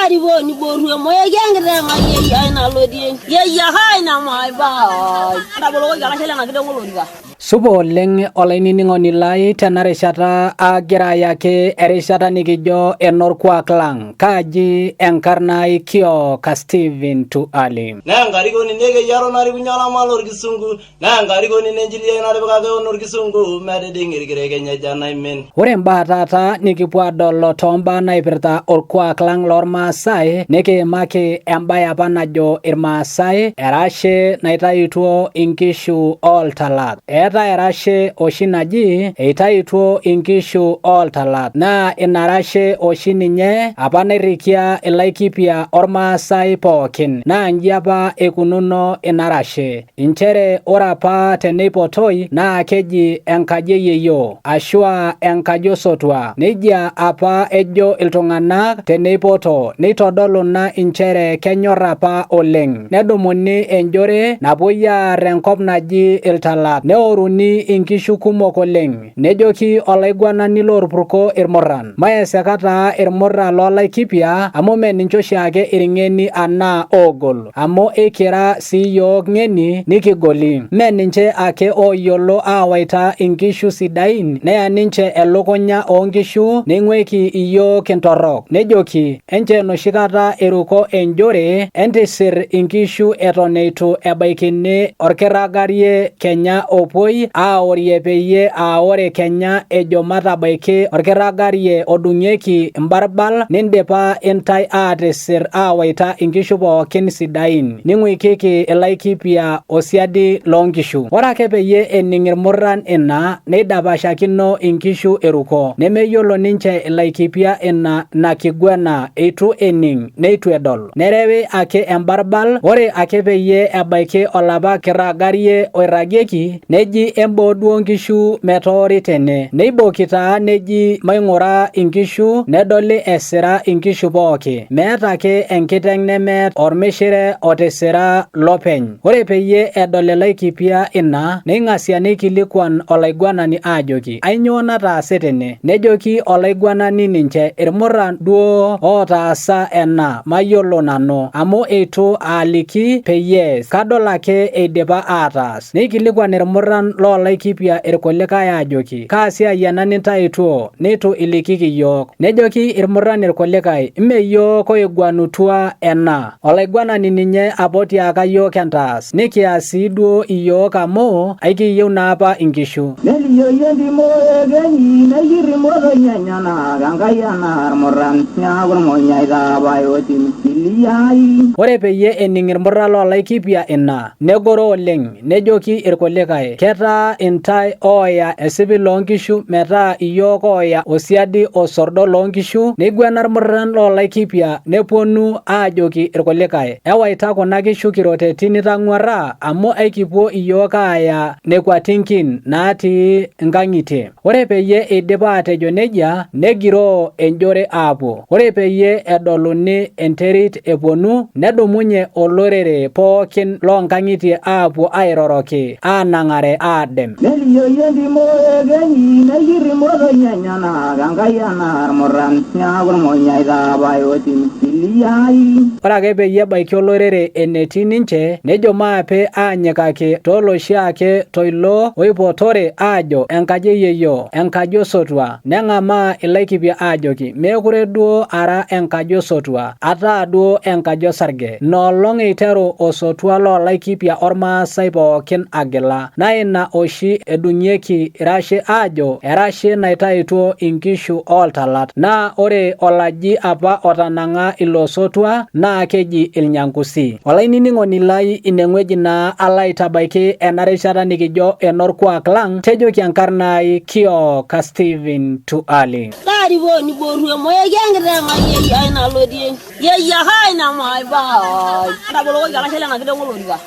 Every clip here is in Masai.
Taariponi boru emoyeki enkiteng' ai yeyia nalotie. Yeyia hai namaibai. Ntabolokoki olashe lena kiteng' olorika. Supa oleng olainining'oni lai tena rishata aagira ayaki erishata nikijo enorkuak lang. Kaaji enkarna ai Kioka Steven Tuali. Naa enkarikoni nekeyiaro narikunye olama lorkisungu naa enkarikoni nenchiliai natipika kewon orkisungu metiding'a irkirekenye ejo enaimin. Ore imbaa taata nikipuo adol toombaa naipirta orkuak lang lormaasai nikiimaki embae apa najo irmaasai erashe naitayutuo inkishu oltalat. Eetae erashe oshi naji eitayutuo inkishu oltalat naa ina rashe oshi ninye apa nairikia Laikipia ormaasai pookin naa inji apa eikununo ina rashe. Inchere ore apa teneipotoi naa keji enkaji eyieyioo ashua enkaji osotua. Nejia apa ejo iltung'anak teneipoto neitodolu ina inchere kenyor apa oleng. Nedumuni enjore napuoi aar enkop naji Iltalat neoruni inkishu kumok oleng. Nejoki olaiguanani loorpurko irmurran, maeseka taa irmurra loo Laikipia amu mee ninche oshiake irng'eni anaa oogol amu ekira sii iyiook ng'eni nikigoli. Mme ninche ake ooyiolo aawaita inkishu sidain neya ninche elukunya oonkishu neing'uiki iyiook intorrok. Nejoki, enchoo enoshi kata eruko enjore entisir inkishu eton eitu ebaikini orkiragarie kenya opuoi aaorie peyie aa ore kenya ejo matabaiki orkiragarie odung'ieki imbarbal nindipa intae aatisir aawaita inkishu pookin sidain ning'uikiki Laikipia osiadi loonkishu. Ore ake peyie ening irmurran ina neidapashakino inkishu eruko. Nemeyiolo ninche Laikipia ina nakiguana eitu ening neitu edol. Nerewi ake embarbal, ore ake peyie ebaiki olapa kiragarie oiragieki neji emboo duo nkishu metoori tene. Neiboki taa neji maing'ura inkishu nedoli esira inkishu pooki. Meeta ake enkiteng nemeeta ormishire otisira lopeny. Ore peyie edol Laikipia ina, neing'asia neikilikuan olaiguanani aajoki, ainyoo nataase tene? Nejoki olaiguanani ninche, irmurran duo ootaasa ena, mayiolo nanu, amu eitu aaliki peyie ees, kadol ake eidipa aataas. Neikilikuan irmurran loo Laikipia irkulikae aajoki, kaa siai ena nintaituo neitu ilikiki iyiook? Nejoki irmurran irkulikae, mme iyiook oiguanutua ena, olaiguanani ninye apa otiaka iyiook entaas, nikias sii duo iyiook amu aikiyieu naa apa inkishu. Nelioi entimo ekenyi neyir imotonyi enyenak Enkai enaa irmurran niaku irmonyaita pae otim siliai. Ore peyie ening irmurran loo Laikipia ina, negoro oleng, nejoki irkulikae, ketaa intae ooya esipil oo nkishu metaa iyiook ooya osiadi osordo loo nkishu. Neiguana irmurran loo Laikipia nepuonu aajoki irkulikae, ewaita kuna kishu kiroteti nitang'uarra amu aikipuo iyiook aaya nekua tinkin naatii inkang'itie. Ore peyie eidip aatejo nejia, negiroo enjore aapuo. Ore peyie edoluni enterit epuonu, nedumunye olorere pookin loo nkang'itie aapuo airoroki, aanang'are aadem. Nelioi entimo ekenyi neyir imotonyi enyenak Enkai enaa irmurran niaku irmonyaita pae otim siliai. Ore ake peyie ebaiki olorere enetii ninche, nejo maape aanyikaki tooloshiake toilo oipotore aajo enkaji eyieyio, enkaji osotua. Neng'amaa Laikipia aajoki meekure duo ara enkaji osotua, ataa duo enkaji osarge. Inoolong eiteru osotua loo Laikipia ormaasai pookin agila. Naa ina oshi edung'ieki irashe aajo erashe naitaituo inkishu ooltalat. Naa ore olaji apa otanang'a ilo sotua naa keji Ilnyangusi. Olainining'oni lai ineng'ueji naa alo aitabaiki ena rishata nikijo enorkuak lang, tejoki enkarna ai Kioka Steven Tuali. Taariponi boru emoyeki enkiteng' ai yeyia nalotie. Yeyia hai namaibai. Ntabolokoki olashe lena kiteng' olorika.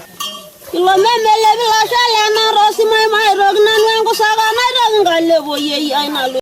Ilo meme lepi lasho lena tosimai maitoki nanu enkusaka naitoki nkalepo yeyia nalotie.